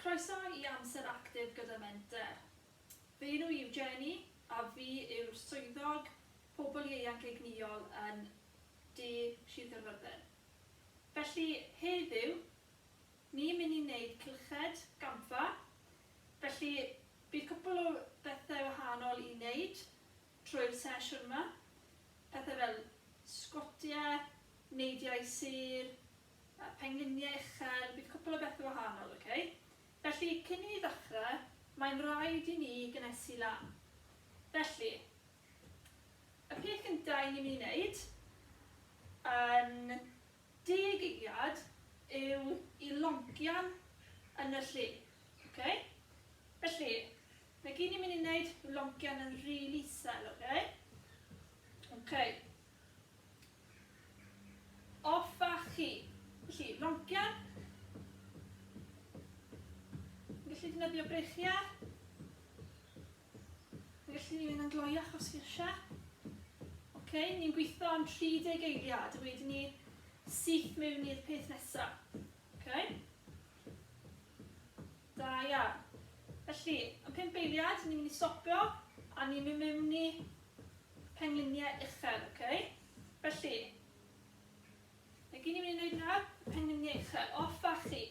Croeso i Amser Actif gyda Menter. Fy enw i yw Jenny a fi yw'r Swyddog Pobl Ieuanc Egnïol yn De Sir Gaerfyrddin. Felly, heddiw, ni'n mynd i wneud cylched gampfa, felly bydd cwpl o bethau wahanol i wneud trwy'r sesiwn yma, pethau fel sgwatiau, neidiau sêr, pengliniau uchel, bydd cwpl o bethau wahanol, ok? Felly, cyn i ni ddechrau, mae'n rhaid i ni gynhesu lan. Felly, y peth cyntaf i ni'n mynd i wneud yn deg eiliad yw i loncian yn y lle, ok? Felly, na gyd ni'n mynd i wneud yw loncian yn rili isel, ok? Ok. Off â chi. Felly, loncian. Yn gallu defnyddio breichiau. Yn gallu ni fynd yn gloiach os chi eisiau. Ok, ni'n gweithio am 30 eiliad, a wedyn ni syth mewn i'r peth nesaf. Ok. Da iawn. Felly, am 5 eiliad, ni'n mynd i stopio, a ni'n mynd mewn i pengliniau uchel, ok? Felly, na gyd ni'n mynd i wneud nawr, pengliniau uchel, off â chi.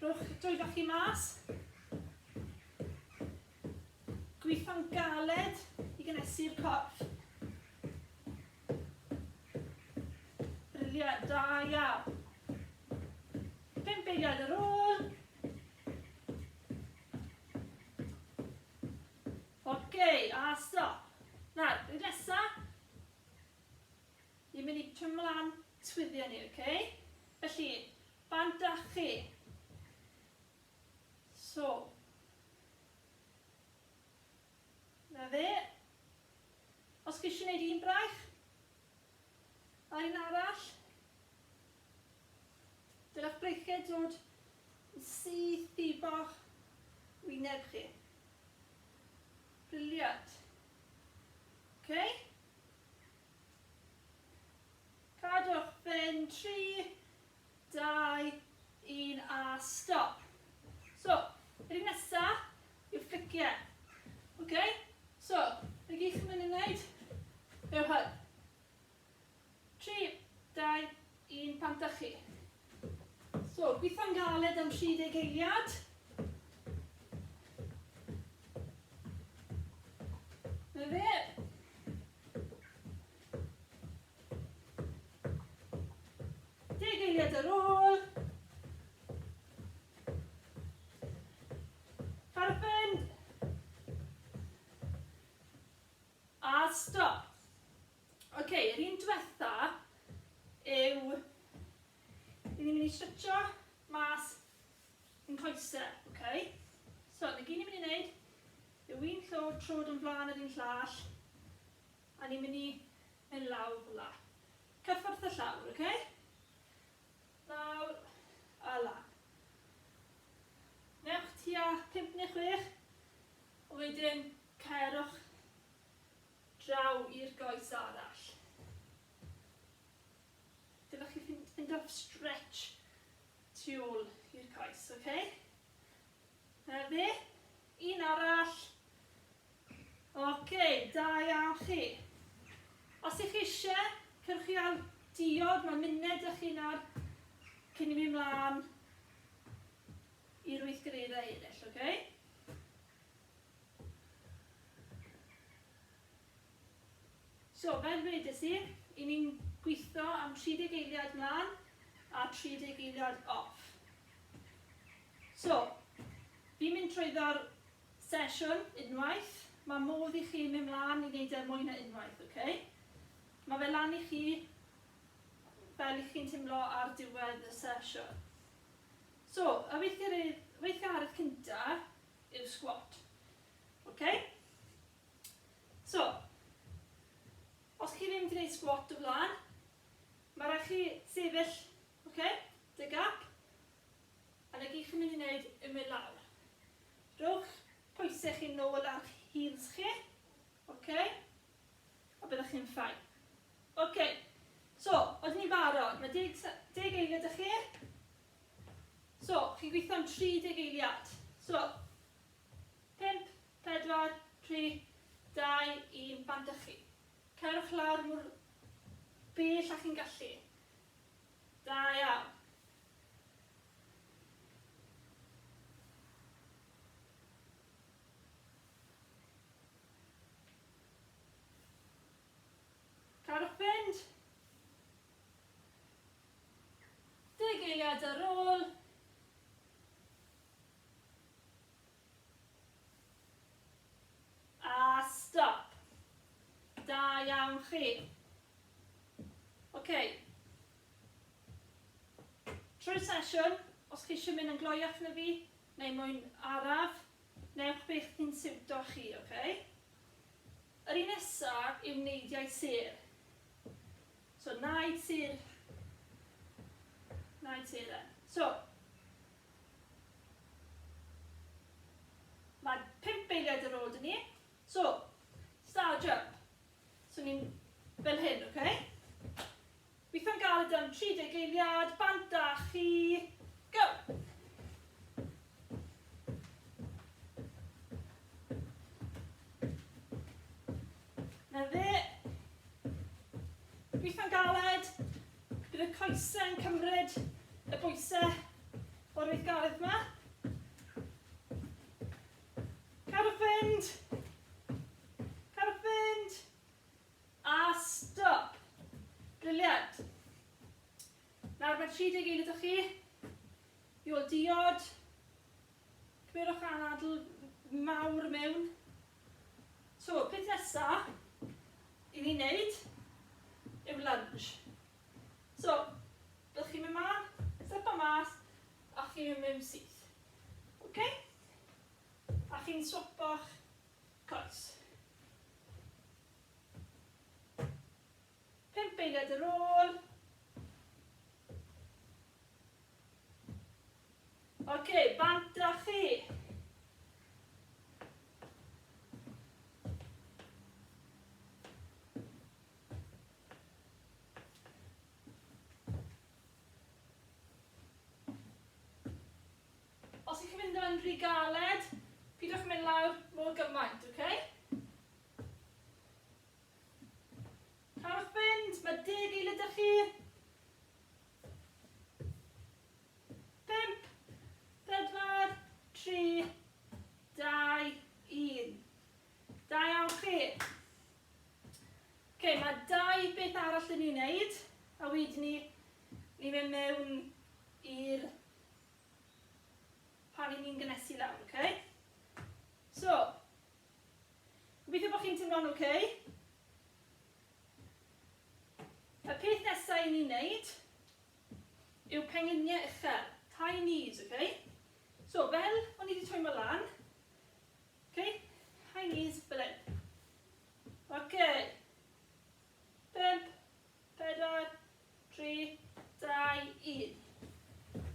Rhowch dwylo chi mas. Gweithio'n galed i gynhesu'r corff. Briliant, da iawn. 5 eiliad ar ôl. Ok, a stop. Nawr, y nesa, ni'n mynd i troi mlaen twyddio ni, ok? Felly, bant â chi. So, na fe. Os chi eisiau gwneud un braich, a'r un arall, dylech breichiau dod yn syth i bach wyneb chi. Brilliant. Ok. Cadwch fynd. 3, 2, 1 a stop. So, yr un nesa yw'r ffliciau. Ok? So, be gyd chi'n mynd i wneud yw hwn. 3, 2, 1, pant â chi. So, gweithio'n galed am 30 eiliad. Na fe. Deg eiliad ar ôl. Carfen. A stop. Oce, okay, yr un diwetha yw, i ni'n mynd i stretcho mas yn coesau, oce? Okay? So, na gyd ni'n mynd i wneud yw un llo trod yn flaen yr un llall, a ni'n mynd i mynd lawr fel la. Cyffwrdd y llawr, oce? Okay? Lawr a lan. Newch tua 5 neu 6, a wedyn cerwch draw i'r goes arall. Dylech chi ffindo stretch tu ôl i'r coes, oce? Okay? Na fe. Un arall. Oce, okay, da iawn chi. Os ych chi eisiau, cerwch chi al diod, mae muned ych chi nawr cyn i mi mlaen i'r weithgareddau eraill, oce? Okay? So, fel wedes i, i ni'n gweithio am 30 eiliad mlaen a 30 eiliad off. So, fi'n mynd trwyddo'r sesiwn unwaith. Mae modd i chi mynd mlaen i wneud e mwy na unwaith, oce? Okay? Mae fe lan i chi fel i chi'n teimlo ar diwedd y sesiwn. So, y weithgaredd, weithgaredd cyntaf yw squat. Ok? So, os chi ddim wedi gwneud squat o flaen, mae rhaid chi sefyll, ok, dy gap, a na gyd chi'n mynd i wneud yw mynd lawr. Rhowch pwysau chi nôl ar heels chi, ok, a byddwch chi'n ffain. Ok, so, oedden ni'n barod, mae deg, deg eiliad â chi. So, chi'n gweithio am 30 eiliad. So, 5, 4, 3, 2, 1, bant â chi. Cerwch lawr mor bell â chi'n gallu. Da iawn. Cadwch fynd. Deg eiliad ar ôl. A stop. Da iawn chi. Ok. Trwy'r sesiwn, os chi eisiau mynd yn gloiach na fi, neu mwyn araf, newch beth chi'n siwto chi, ok? Yr un nesa yw neidiau sêr. So, naid sêr. Naid sêren. So, mae 5 eiliad ar ôl dyn ni. So, star jump. So ni'n fel hyn, oce? Okay? Gweithio'n galed am 30 eiliad, bant â chi, go! Na fe. Gweithio'n galed. Bydd y coesau yn cymryd y bwysau o'r weithgaredd yma. Cadwch fynd. Cadwch fynd. A stop. Brilliant. Nawr mae 30 eiliad o chi i ôl diod. Cymerwch anadl mawr mewn. So, peth nesa i ni wneud yw lunge. So, byddwch chi'n mynd mas, stepo mas, a chi'n mynd mewn syth. Ok? A chi'n swapo'ch coes. Pump eiliad ar ôl. Ok, bant â chi. Os ych chi'n mynd yn rhy galed, pidwch mynd lawr mor gymaint, ok? Carwch fynd, mae deg eiliad 'da chi. 5, 4, 3, 2, 1. Da iawn chi. Ok, mae dau beth arall yn ni wneud, a wedyn ni, ni'n mynd mewn i'r pan i ni'n gynnesu lawr, ok? So, gobeithio bod chi'n teimlo'n ok. Y peth nesaf i ni wneud yw pengliniau uchel, high knees, ok? So, fel o'n i wedi twymo lan, ok, high knees fel hyn. Ok, 5, 4, 3, 2, 1.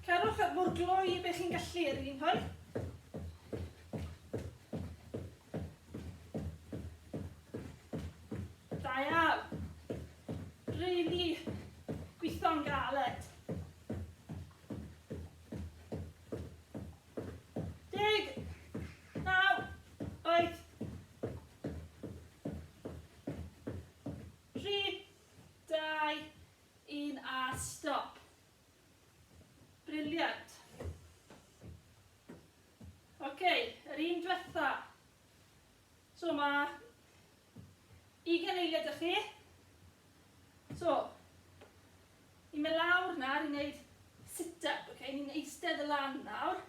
Cerwch mor gloi be chi'n gallu ar yr un hwn. Da iawn. Really gweithio'n galed. Deg, naw, wyth, tri, dau, un a stop. Brilliant. Ok, yr un diwetha. So mae 20 eiliad â chi. So, ni'n mynd lawr nawr i wneud sit-up, okay? Ni'n eistedd y lan nawr.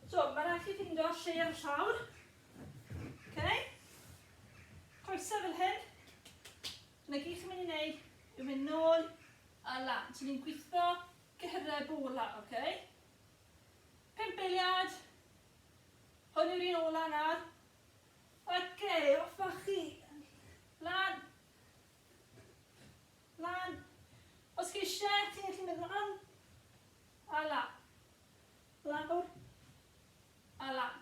So, mae rhaid chi ffindo lle ar y llawr. Okay? Coesau fel hyn. Na gyd chi'n mynd i wneud yw mynd nôl a lan. So ni'n gweithio cyhyrau bola, okay? Pump eiliad. Hwn yw'r un ola nawr. Oce, off â chi. Lan. Lan. Os chi eisiau, chi'n gallu mynd lan a lan. Lawr a lan.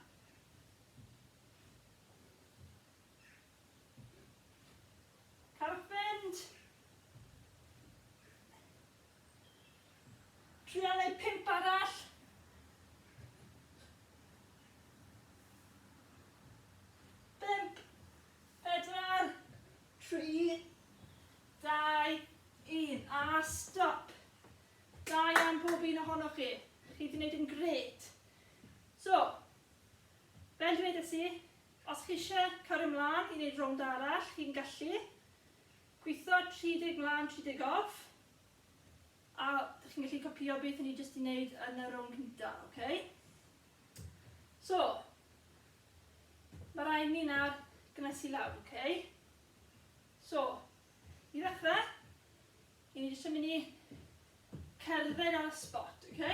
Cadwch fynd. Trio wneud pump arall. pob un ohonoch chi. Chi wedi gwneud yn grêt. So, fel dwedes i, os chi eisiau cario ymlaen i wneud rownd arall, chi'n gallu. Gweithio 30 mlaen, 30 off. A chi'n gallu copïo beth o'n i jyst 'di wneud yn y rownd cynta, oce? So, mae rhaid ni nawr gynhesu lawr, oce? So, i ddechrau, i ni jyst yn mynd i cerdded ar y spot, oce?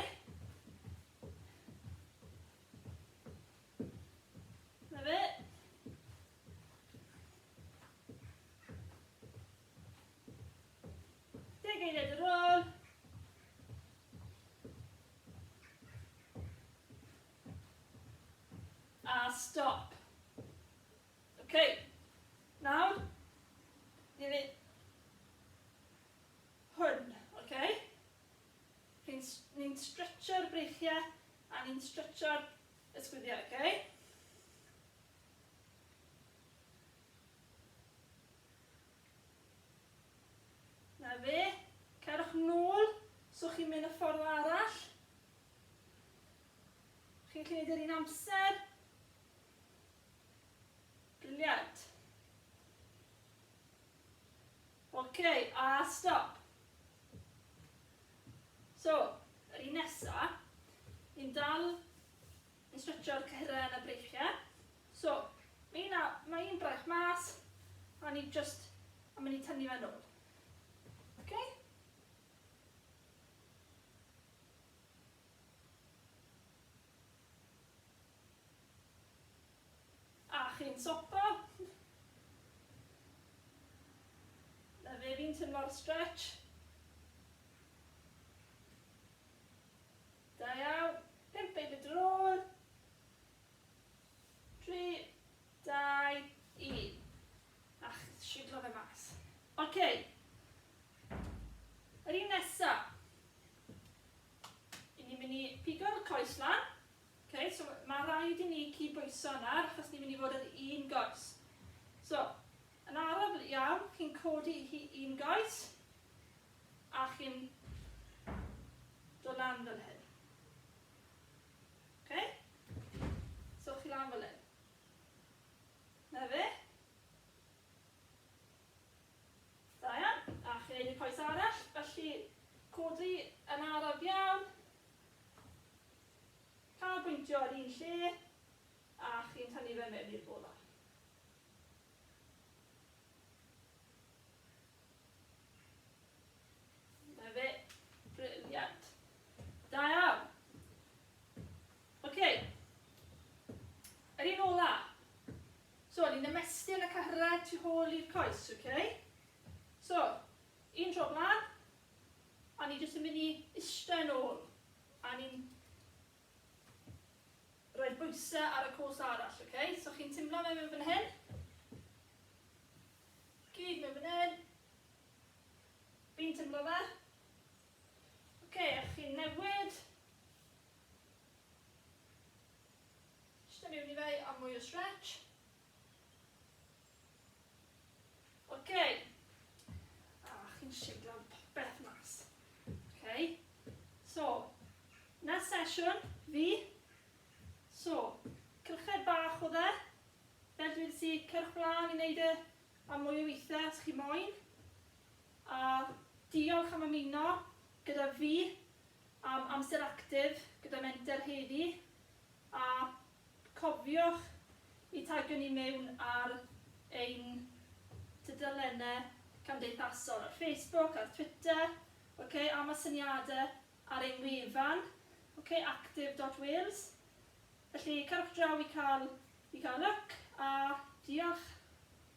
Na fe. Deg eiliad ar ôl. A stop. OK. Nawr, ni'n mynd hwn, OK? Ni'n ni stretcho'r breichiau a ni'n stretcho'r ysgwyddiau, OK? Na fe. Cerwch nôl, so chi'n mynd y ffordd arall. Chi'n gallu gwneud yr un amser. Brilliant. OK, a stop. So, yr un nesa, ni'n dal yn stretcho'r cyhyrau yn y breichiau. So, mae un, mae un braich mas, a ni just yn mynd i tynnu fe nôl. Okay? A chi'n sopo. Na fe fi'n teimlo'r stretch. Da iawn. 5 eiliad ar ôl. 3, 2, 1. A siglo fe mas. Oce. Yr un nesa. I ni'n mynd i pigo'r coes lan. Okay, so mae rhaid i ni cydbwyso yna, achos ni'n mynd i fod ar un goes. So, yn araf iawn, chi'n codi hi un goes, a chi'n dod lan fel hyn. Okay? So chi lan fel hyn. Na fe. Da iawn. A chi'n neud y coes arall. Felly, codi yn araf iawn. Canolbwyntio ar un lle. A chi'n tynnu fe mewn i'r bola. Na fe. Brilliant. Da iawn. Oce. Okay. Yr un ola. So, ni'n ymestyn y cyhyrau tu hôl i'r coes, oce? Okay? So, un tro blaen, a ni jyst yn mynd i eistedd yn ôl. A ni'n rhoi bwysau ar y cos arall, oce? Okay? So, chi'n timlo fe mewn fan hyn. Gyd mewn fan hyn. Fi'n timlo fe. Oce, okay, a chi'n newid. Jyst yn mewn i fe a mwy o stretch. Oce. Okay. A chi'n siglo popeth mas. Oce. Okay. So, na sesiwn fi. So, cylched bach o dde. Fel dweud i, cerwch mlaen i wneud e am mwy o weithiau os chi moyn. A diolch am ymuno gyda fi am amser actif gyda Menter heddi. A cofiwch i tagio ni mewn ar ein tudalennau cymdeithasol ar Facebook, ar Twitter, ok, am y syniadau ar ein wefan, ok, active.wales. Felly, cerwch draw i cael, i cael look, a diolch.